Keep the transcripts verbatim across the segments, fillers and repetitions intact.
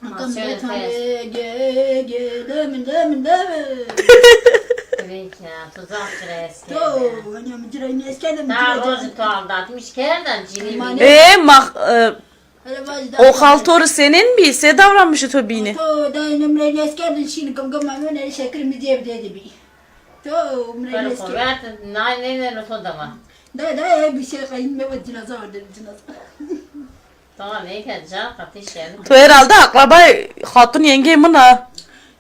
Tamam, tamam. Ge, ge, demin, demin, demin. Peki ya, tuzak cira eski. To, hani mi cira ne eski de mi cira. Daha rozu to aldatmış kerden cini. E, mak, e, o xal to ri senên bî, se davranmışî to bînî? To, da ne mi ne eski de şîn gım gım, ama ne şekil mi diye dedi bi. To, mi ne eski. Ver, nay ne ne to da var. Da, da, e, bir şey kayın me var, cinaza vardır, cinaza. Tamam, eke ca qatî şerî. Tu herhalde akrabayê xatun yengeyê min a.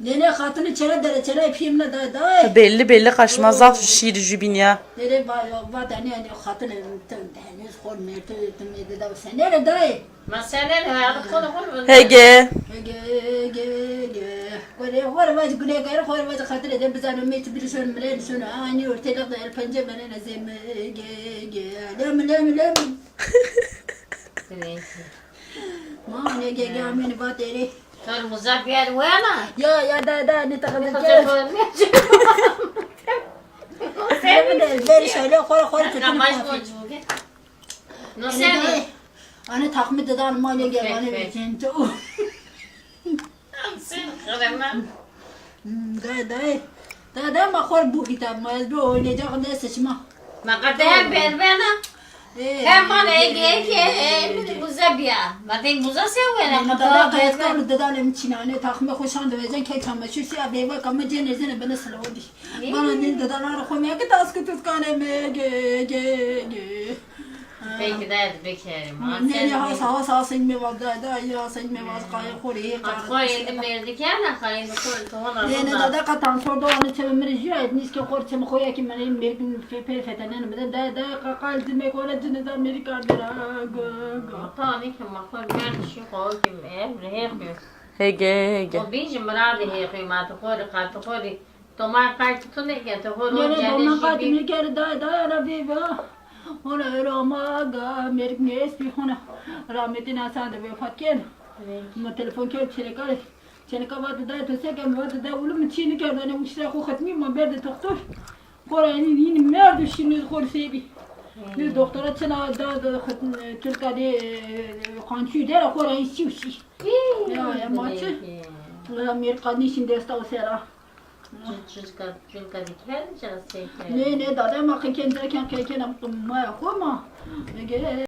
Nê, nê, xatunê çira dere, çira pîyê min a, dayê, dayê. Belli, belli, kaşma zaf şîrî jubîn ya. Nê, nê, va, va, va, nê, nê, xatunê henîz xor mertê, tu nê de da, senere dayê. Ma senere, hayatı konu konu. Hege. Hege, hege, hege. Gore, gore, vac, gune, gore, gore, vac, xatirê de bizano, me tu bir şon, mire şon, ani ortelak da el pence, bene ne zeme, ge, ge, lem, lem, lem. Neyse. Ma ne ge ge ameni vateri. Tor muza bir yer wena. Ya, ya, da, da, ne takıldı. Ne kadar gel. Sen de ver şöyle, koy, koy, kötünü. No sen. Ani takmi dedan ma ne ge, ani veçento. Sen kırma. Dayê, dayê. Dayê, dayê, ma xor bû hîta, ma ez bi oynayacak ne seçma. Ma qate hem berbena. Hem bana ege ege, e, buza biya. Ma tek buza se wena. Dada kayıtlarlı dedan em çinane, takme xoşan de vezen kek çamaşır siya beyva kama cenezene bana sıla oldu. Bana ne dedan ara xo me ki taskı tutkane me ge ge ge. Peki, dayê, bikerî. Ne, ne, has, has, has, eng mevaz, da, da, ya, has, eng mevaz, qayê xo rê, hê, xo êdî mêrdî kena, qayê xo rê, to hona. Ne, ne, da, da, qatan sor do, anî çeve mi rê jû, ez nîskê xo rê çemê xo ya ki, mi rê mêrg, pê, pê fetenenê mi de, da, da, qa, qal, cimê xo rê, cinê da, mêrg kardê ra, go, go. Ata, anî ki, ma xo mêrg şî xo ki, ev rê hê xo. Hege, hege. O bîn jî miradê hê xo, ma ti xo rê, qatî xo rê. Tomar qayt tu nêkerd, tu xo ro. Nê, nê, cenê domna jî qayt bî. Nêkerd, da, da, ra bî, bî. Ona öyle ama ga, mêrik nês bî, ona rahmetli Hasan de vefat kerd. Evet. Ma telefon kerd, çeleka, çeleka vat da, tu se ke, vat da, oğlum, çî nêkerd, hani, uşra xo xetmî, ma berde doktor. Xora, yani, yine merdu şimdi xor sebi. Hmm. Ne doktora çina da, da, xet-, Türkiye'de, e, kançu der, xora, yani, siu si. Hii, ya, ya, maçı. Peki. Amerika nişin desta o sera. Çulka, çulka diker mi, çara seker? Ne, ne, dada ma keken derken keken ma ya xo ma. Ege